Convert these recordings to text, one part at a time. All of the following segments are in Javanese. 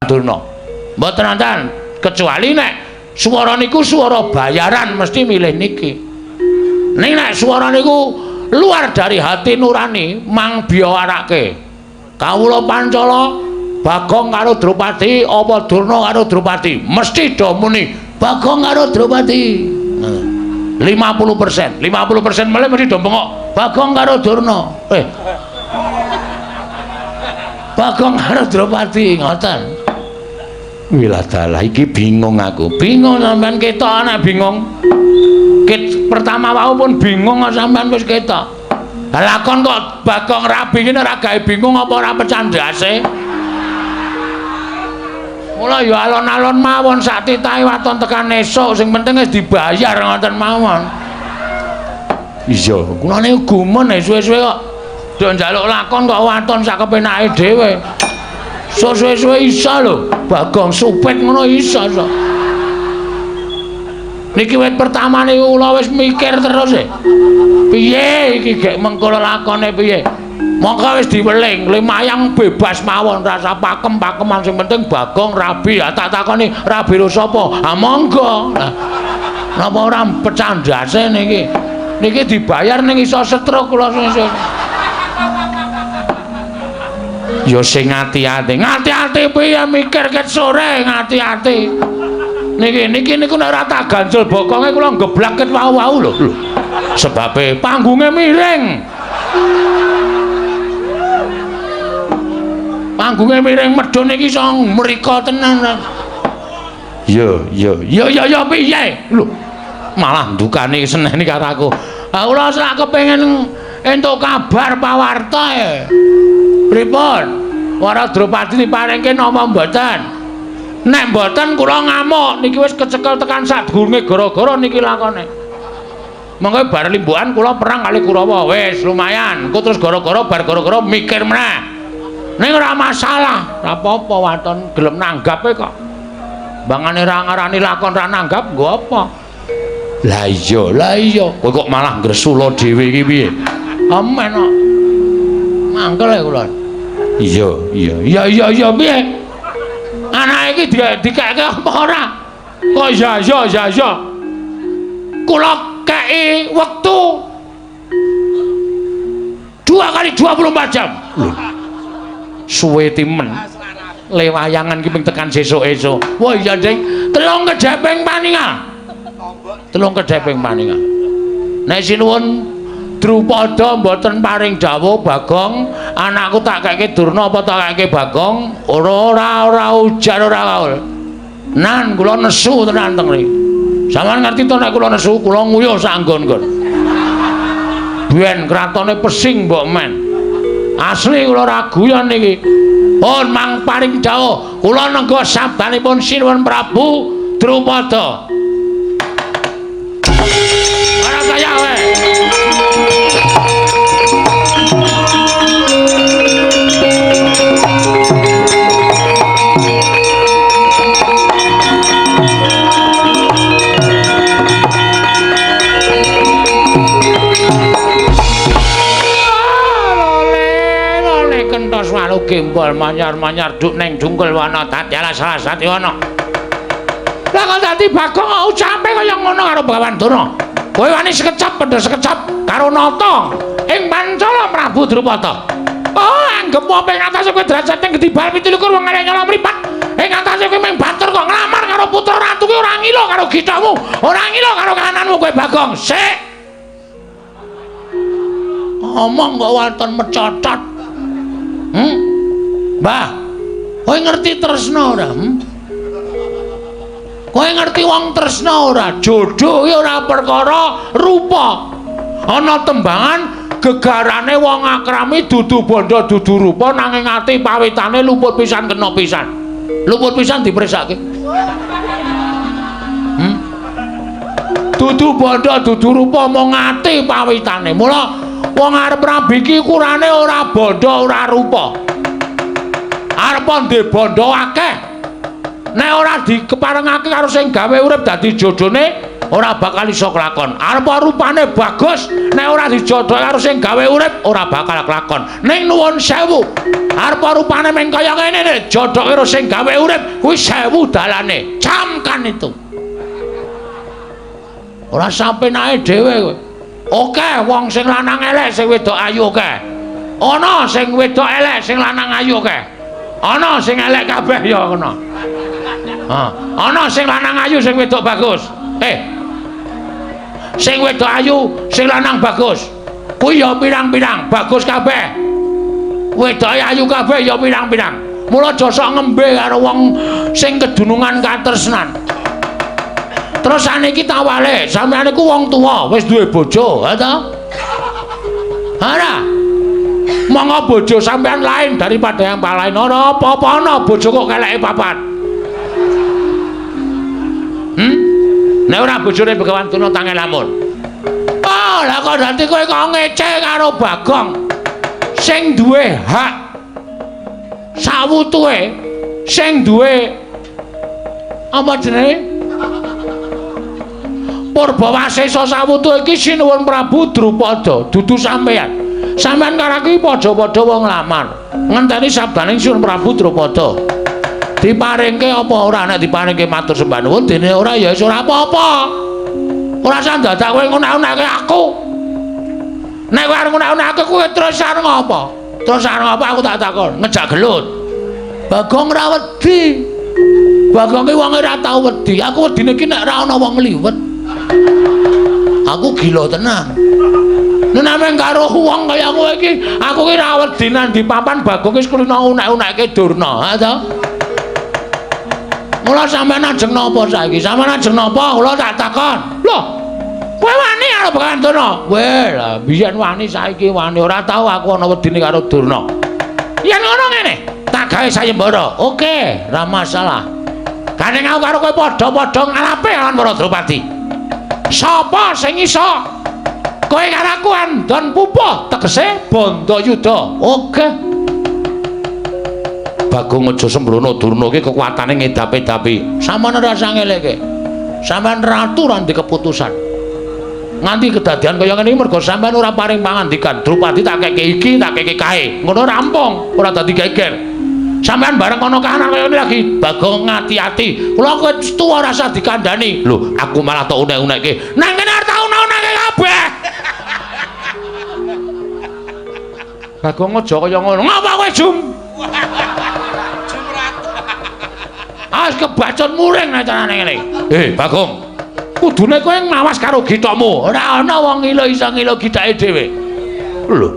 Durna. Mboten wonten, kecuali nek swara niku swara bayaran mesti milih niki. Ning nek swara niku luar dari hati nurani mang biyawarake. Kawula Pancala Bagong karo Drupadi apa Durna karo Drupadi mesti do muni Bagong karo Drupadi. 50%, 50% melih mesti do bengok Bagong karo Durna. Bagong karo Drupadi ngoten. Wiladalah iki bingung aku. Bingung sampean ketok anak bingung. Ket pertama wau pun bingung sampean wis ketok. Lakon kok Bagong rabi ngene ora gawe bingung apa ora pecah ndase. Mula ya alon-alon mawon sak titahe waton tekan esuk sing penting wis dibayar ngoten mawon. Iya, kula niku gumun suwe-suwe kok do njaluk lakon kok waton sak kepenake dhewe. Suwe-suwe iso lho, Bagong supit ngono iso so. Niki wit pertama niku kula wis mikir terus e. Piye iki gek mengko lakone piye? Mongko wis diweling, lumayang bebas mawon rasa pakem-pakeman sing penting Bagong rabi. Ya tak takoni rabi ro sapa? Ha monggo. Lah napa ora pecah ndase niki? Niki dibayar ning iso stroke kula sesuk. Ya sing ati-ati. Ngati-ati piye mikir ket sore ngati-ati. Niki niki niku nek ora tak ganjel bokonge kula geblak ket wau-wau lho. Lho. Sebabe panggunge miring. Panggunge miring medhun iki iso mrika tenan. Ya ya ya ya ya piye? Lho. Malah ndukani seneni karo aku. Ha kula sak kepengin entuk kabar pawarta e. Pripun? Wara Drupadi diparingke napa mboten? Nek mboten kula ngamuk niki wis kecekel tekan sadurunge gara-gara niki lakone. Mengko bar limbukan kula perang kali Kurawa wis lumayan. Engko terus gara-gara bar gara-gara mikir meneh. Ning ora masalah, ora apa-apa waton gelem nanggape kok. Bangane ra ngarani lakon ra nanggap nggo apa? Lah iya, lah iya. Kowe kok malah ngresula dhewe iki piye? Amen kok. Mangkel e kula. Iya, iya, iya, iya, iya piye? Anake iki dikeke apa ora? Kok iya, iya, iya, iya. Kula kei wektu 2 kali 24 jam. Lho. Suwe timen. Le wayangan ki ping tekan sesuk-esuk. Wah iya, Ding. Telung kedheping paningal. Telung kedheping paningal. Nek sinuwun Drupada mboten paring dawuh Bagong, anakku tak keke Durna apa tak keke Bagong? Ora ora ora ujar ora kaul. Nan kula nesu tenan teng mriki. Sampeyan ngerti to nek kula nesu, kula nguyuh sak nggon-nggon. Biyen kratone pesing mbok men. Asli kula ora guyon niki. Pun mang paring dawuh, kula nengga sabdanipun Sinuwun Prabu Drupada. Ora kaya kowe. Kentos walu gembol manyar-manyar duk neng dungkul wana dadi alas alas dadi wana. Lah kok dadi Bagong ucape kaya ngono karo Begawan Durna. Kowe wani sekecap pendhe sekecap karo nata ing Pancala Prabu Drupada. Oh, anggep apa ing atase kowe derajate gedhi bal 27 wong arek nyolong mripat. Ing atase kowe mung batur kok nglamar karo putra ratu kuwi ora ngilo karo githamu, ora ngilo karo kananmu kowe Bagong. Sik. Omong kok waton mecocot. Mbah, kowe ngerti tresna ora? Kowe ngerti wong tresna ora? Jodoh ki ora perkara rupa. Ana tembangan gegarane wong akrami dudu bondo dudu rupa nanging ati pawitane luput pisan kena pisan. Luput pisan dipresake. Dudu bondo dudu rupa mung ati pawitane. Mula wong arep rabi iki ukurane ora bondo ora rupa. Arep ndek bondo akeh. Nek ora dikeparengake karo sing gawe urip dadi jodhone ora bakal iso kelakon. Arep rupane bagus nek ora dijodohke karo sing gawe urip ora bakal kelakon. Ning nuwun sewu, arep rupane meng kaya ngene nek jodohke karo sing gawe urip kuwi sewu dalane. Camkan itu. Ora sampenae dhewe kowe. Oke, wong sing lanang elek sing wedok ayu oke. Ana sing wedok elek sing lanang ayu oke. Ana sing elek kabeh ya ngono. Ha, ana sing lanang ayu sing wedok bagus. Sing wedok ayu, sing lanang bagus. Kuwi ya pirang-pirang, bagus kabeh. Wedoke ayu kabeh ya pirang-pirang. Mula aja sok ngembe karo wong sing kedunungan katresnan. Terus saniki tawale, sampeyan iku wong tuwa, wis duwe bojo, ha ta? Ora. Monggo bojo sampeyan lain daripada yang lain. Ora apa-apa ana bojo kok keleke papat. Nek ora bojone Begawan Durna tange lamun. Oh, lah kok dadi kowe kok ngece karo Bagong sing duwe hak sawutuhe, sing duwe apa jenenge? Purbawasesa sawutuhe iki Sinuwun Prabu Drupada, dudu sampeyan. Sampeyan karo aku padha-padha wong lamar. Ngenteni sabdaning Sinuwun Prabu Drupada. Diparingke apa ora? Nek diparingke matur sembah nuwun, dene ora ya wis ora apa-apa. Ora usah dadak kowe ngunek-unekke aku. Nek kowe arep ngunek-unekke kowe terus arep ngopo? Terus arep ngopo aku tak takon, ngejak gelut. Bagong ora wedi. Bagong ki wong ora tau wedi. Aku wedine ki nek ora ana wong liwet. Aku gila tenan. Nek meng karo wong kaya kowe iki, aku ki ora wedi nang di papan Bagong wis kulino unek-unekke Durna, ha ta? Mula sampeyan ajeng napa saiki? Sampeyan ajeng napa? Kula tak takon. Lho, kowe wani karo Begawan Durna? Weh, lah biyen wani saiki wani ora tau aku ana wedine karo Durna. Yen ngono ngene, tak gawe sayembara. Oke, ora masalah. Gandeng aku karo kowe padha-padha ngalape lawan para Drupadi. Sapa sing iso? Kowe karo aku andon pupuh, tegese Bandayuda. Oke. Bagong aja sembrono, Durna iki kekuatane ngedap-edapi. Sampeyan ora usah ngeleke. Sampeyan ratu ora ndek keputusan. Nganti kedadian kaya ngene iki mergo sampeyan ora paring pangandikan. Drupadi tak keke iki, tak keke kae. Ngono rampung, ora dadi geger. Sampeyan bareng ana kahanan kaya ngene lagi, Bagong ngati-ati. Kula kowe tuwa ora usah dikandani. Lho, aku malah tok unek-unekke. Nang kene arep tak unek-unekke kabeh. Bagong aja kaya ngono. Ngapa kowe jum? As kebacut muring nek carane ngene. Bagong. Kudune kowe ngawas karo githokmu. Ora ana wong ngilo iso ngilo githake dhewe. Lho.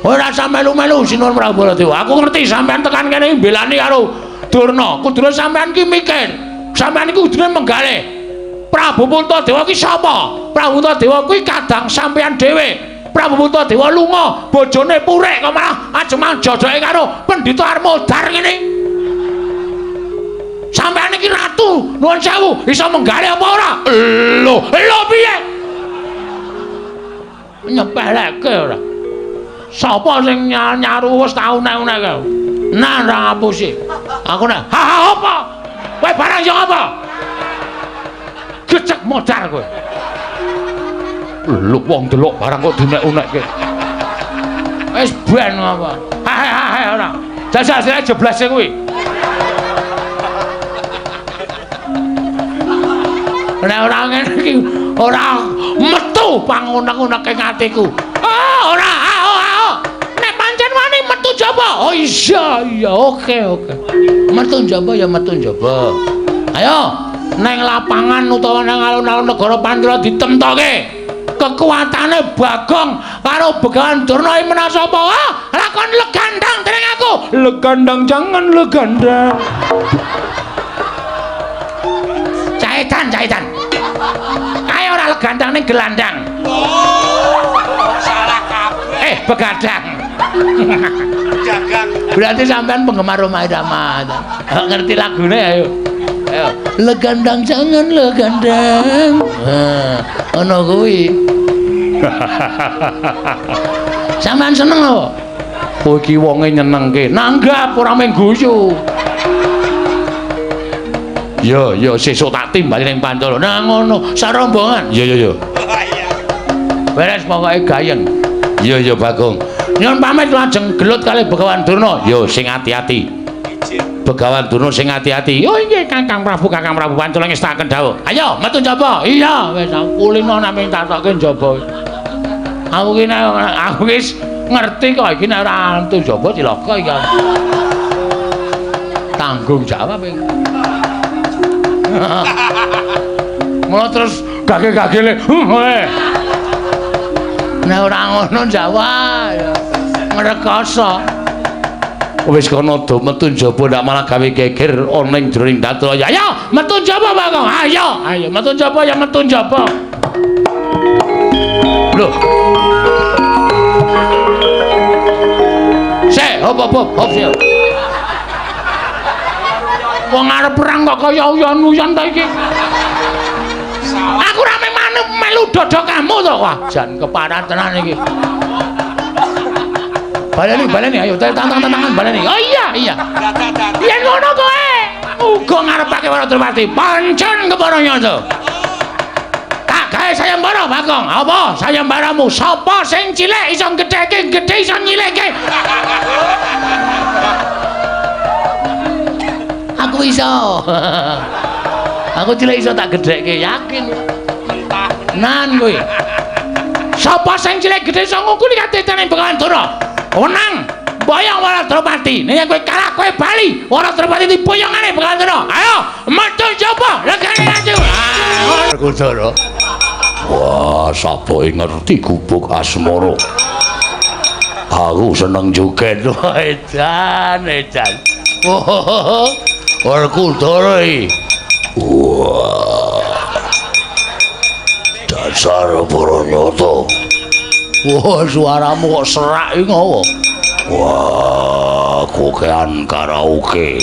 Ora usah melu-melu Sinuwun Prabu Baladewa. Aku ngerti sampean tekan kene mbelani karo Durna. Kudune sampean ki mikir. Sampean iki kudune menggalih. Prabu Puntadewa ki sapa? Prabu Puntadewa kuwi kadang sampean dhewe. Prabu Puntadewa lunga, bojone purek kok malah ajemang jodoke karo Pendhita Armodar ngene. Sampeyan iki ratu, nuwun sewu, iso menggalih apa ora? Lho, lho piye? Nyepeleke ora. Sapa sing nyaru wis tau unek-unekke? Nah, ora ngapusi. Aku nek, ha ha apa? Kowe barang yo apa? Gecek modar kowe. Lho wong delok barang kok diunek-unekke. Wis ben apa? Ha ha ha ora. Jajal sira jeblase kuwi. Nek ora ngene iki ora metu pangunek-uneke atiku. Ah, ora, ah. Nek pancen wani metu jaba. Oh iya, iya, oke, oke. Metu jaba ya metu jaba. Ayo, neng lapangan utawa nang alun-alun negara Pandra ditemtoke. Kekuatane Bagong karo Begawan Durna iki menang sapa? Ah, lakon legandang dening aku. Legandang jangan legandang. Caitan, caitan. Kae ora legandang ning gelandang. Oh, salah kabeh. Begadang. Dagang. Berarti sampean penggemar Rhoma Irama. Ngerti lagune ayo. Ayo. Legandang jangan legandang. Nah, ngono kuwi. Sampean seneng lho. Kowe iki wonge nyenengke. Nanggap ora mung guyu. Ya, ya sesuk tak timbali ning Pancala. Nah ngono, sarombongan. Ya ya ya. Beres pokoke gayeng. Ya ya Bagong. Nyuwun pamit lajeng gelut kalih Begawan Durna. Ya sing ati-ati. Begawan Durna sing ati-ati. Oh inggih Kakang Prabu, Kakang Prabu Pancala ngestakaken dawuh. Ayo metu njaba. Iya, wis kulino namung tatoke njaba. Aku ki aku wis ngerti kok iki nek ora metu njaba cilaka iki. Tanggung jawab iki. Mula terus gage-gagele. Nek ora ngono jawab ngrekoso. Wis kono do metu njaba ndak malah gawe geger ana ing jroning datul. Ayo metu njaba Bagong. Ayo, ayo metu njaba ya metu njaba. Lho. Sik, hop hop hop sik. Wong arep perang kok kaya uyon-uyon ta iki. Aku ora melu dada kamu to. Wah, jan keparat tenan iki. Baleni, baleni, ayo tantang-tantangan baleni. Oh iya, iya. Yen ngono kowe uga ngarepake Wara Drupadi. Pancen kepara nyata. Tak gawe sayembara Bagong. Apa sayembaramu? Sapa sing cilik iso gedheke, gedhe iso nyilike. Aku iso. Aku cilik iso tak gedhekke, yakin. Nan kowe. Sapa sing cilik gedhe iso ngungkuli katetane Begawan Durna? Wenang boyong Wara Drupadi. Nek kowe kalah kowe bali. Wara Drupadi diboyongane Begawan Durna. Ayo metu njaba legane aju. Werkudara. Wah, sapa ngerti gubuk asmara. Aku seneng joget. Edan, edan. Oh, Werkudara iki. Wah. Dasar Baranyata. Wah, suaramu kok serak iki ngopo? Wah, kokean karaoke.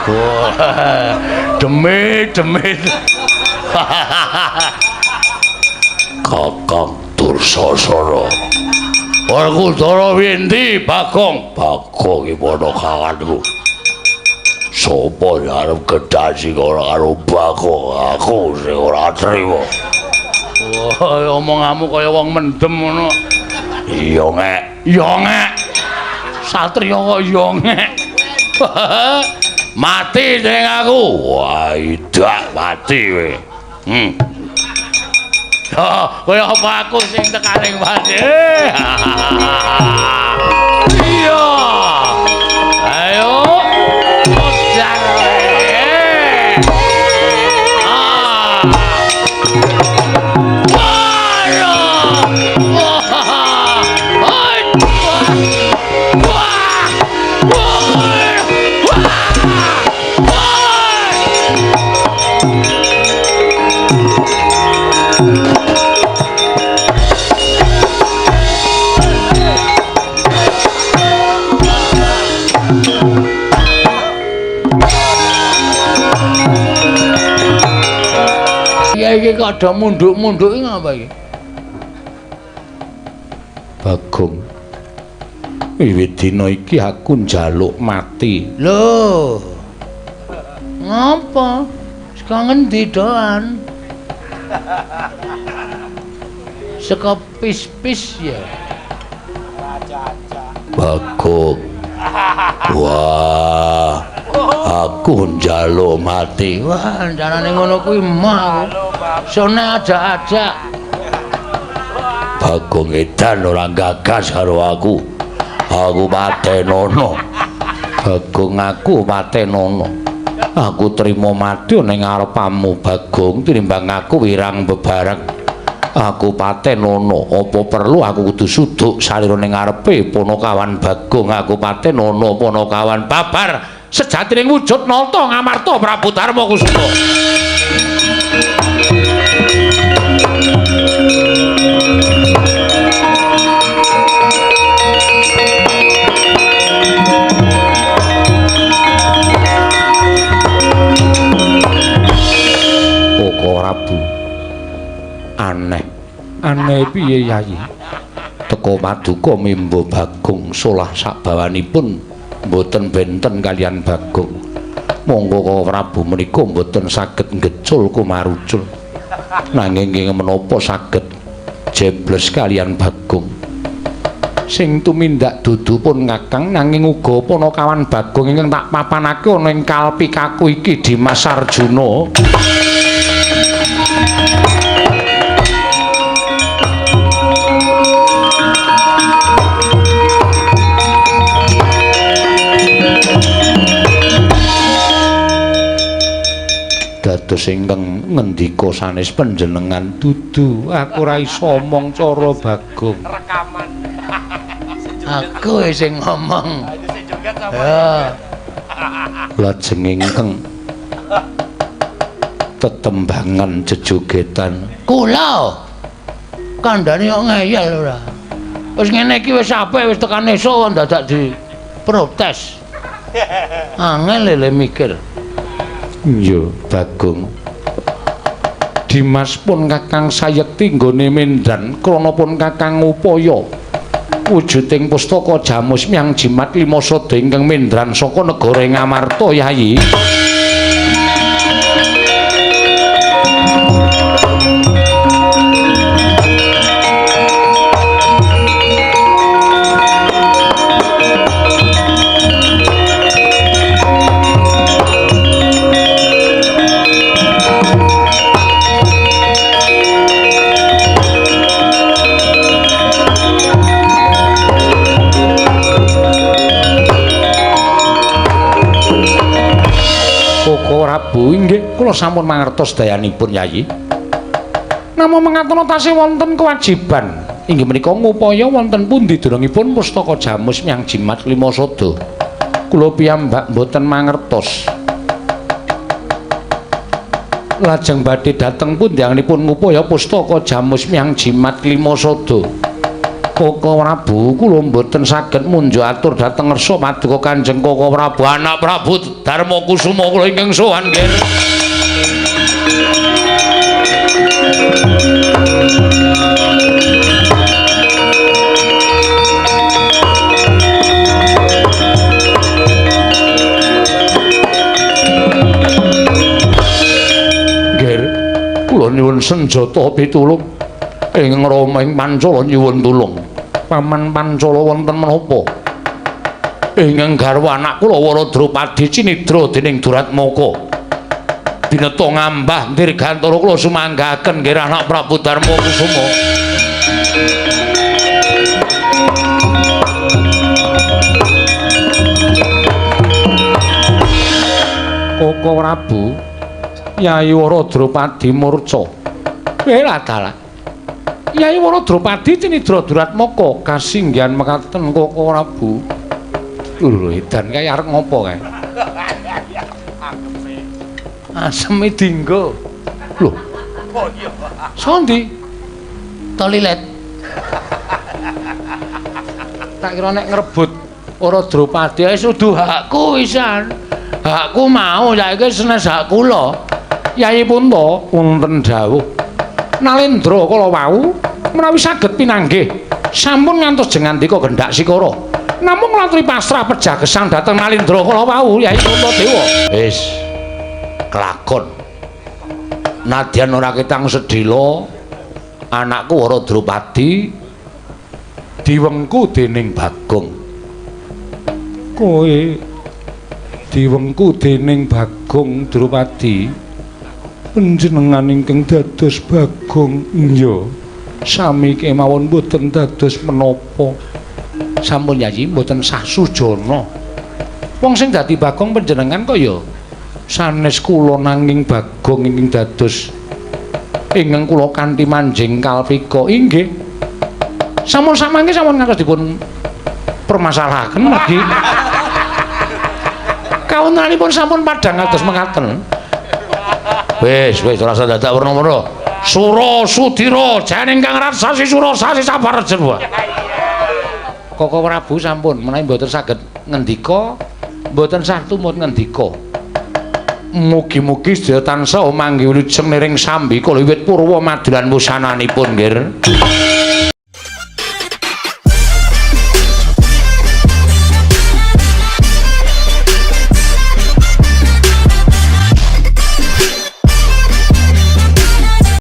Wah, demit, demit. Kakang Dursasana. Werkudara endi, Bagong? Bagong iki padha kawanku. Sopo sing arep gedhasi ora karo Bagong? Aku sing ora trima. Wah, omonganmu kaya wong mendem ngono. Iya ngek, iya ngek. Satriya kok iya ngek. Mati sing aku. Wah, idak mati kowe. Oh, kaya apa aku sing tekaning mati. Iya. Ayo. Modar. Ah. Iki kok ada munduk-munduk iki ngapa iki? Bagong. Wiwit dina iki aku njaluk mati. Lho. Ngapa? Saka ngendi doan? Saka pis-pis ya. Bagong. Wah. Aku njaluk mati. Wah, carane ngono kuwi mah aku. Sone ajak-ajak. Bagong edan ora gagas karo aku. Aku patenono. Bagong aku patenono. Aku trimo mati ning ngarepamu Bagong tinimbang aku wirang bebareng. Aku patenono. Apa perlu aku kudu suduk salira ning ngarepe Panakawan Bagong. Aku patenono Panakawan babar sejatining wujud nata Ngamarta Prabu Darma Kusuma. Koko Prabu. Aneh. Aneh piye Yayi? Teko paduka mimba Bagong solah sabawanipun mboten benten kalian Bagong. Monggo Koko Prabu menika mboten saged ngecul kumarucul. Nanging nggih menapa saged jebles kalian Bagong. Sing tumindak dudu pun Kakang, nanging uga panakawan Bagong ingkang tak papanake ana ing kalpikaku iki Dimas Arjuna. Dados ingkang ngendika sanes panjenengan dudu, aku ora iso omong cara Bagong. Rekaman. Aku sing ngomong. Ya. Lajeng ingkang tetembangan jejogetan. Kula kandhane kok ngeyel ora. Wis ngene iki wis apik, wis tekan esuk dadak diprotes. Angel lele mikir. Iya, Bagong. Dimas pun Kakang sayekti nggone mendan krana pun Kakang ngupaya wujuding pustaka Jamus Miang Jimat Lima Sada ingkang mendran saka negara Ngamarta, Yayi. Koko Prabu, inggih kula sampun mangertos dayanipun Yayi. Namung mengatono tasih wonten kewajiban inggih menika ngupaya wonten pundi derengipun pustaka Jamus Miang Jimat Lima Sada. Kula piyambak mboten mangertos. Lajeng badhe dhateng pundi anggenipun ngupaya pustaka Jamus Miang Jimat Lima Sada. Koko Prabu, kula mboten saged munjuk atur dhateng ngersa paduka Kanjeng Koko Prabu, anak Prabu Darma Kusuma kula ingkang sowan nggih. Nggih, kula nyuwun senjata pitulung ing Rama ing Pancala nyuwun tulung. Paman Pancala wonten menapa? Ingkang garwa anak kula Wara Drupadi cinidra dening Duratmaka. Bineta ngambah dirgantara kula sumanggaken nggih anak Prabu Darma Kusuma. Koko Prabu, Yayi Wara Drupadi murca. Welah dalah. Yai Wara Drupadi cinidra Duratmaka kasinggihan mekaten Koko Prabu. Lho edan kae arep ngopo kae? Aseme dinggo. Lho. Sondi? Toilet. Tak kira nek ngrebut Wara Drupadi wis udu hakku wisan. Hakku mau saiki senes hak kula. Yai Punta wonten dawuh. Nalendra kala wau menawi saged pinanggih sampun ngantos jengandika gendhak sikara. Namung latri pasrah pejah gesang dhateng Nalendra kala wau Yai Puntadewa. Wis kelakon. Nadyan ora ketang sedhela anakku Wara Drupadi diwengku dening Bagong. Kowe diwengku dening Bagong Drupadi. Panjenengan ingkang dados Bagong iya sami kemawon mboten dados menapa. Sampun Yayi mboten sah sujana. Wong sing dadi Bagong panjenengan kok ya sanes kula, nanging Bagong ingkang dados ingkang kula kanthi manjing kalpika. Inggih. Sampun samangke sampun ngantos dipun permasalahaken mergi kawontenanipun sampun padhang kados mekaten. Wis, wis ora usah dadak werna-werna. Sura Sudira jane ingkang raksasi sura sasi sabar jewa. Koko Prabu sampun menawi mboten saged ngendika, mboten sah tumut ngendika. Mugi-mugi sedaya tansah manggih wilujeng niring sambi kala wiwit purwa madulan wusananipun, nggih.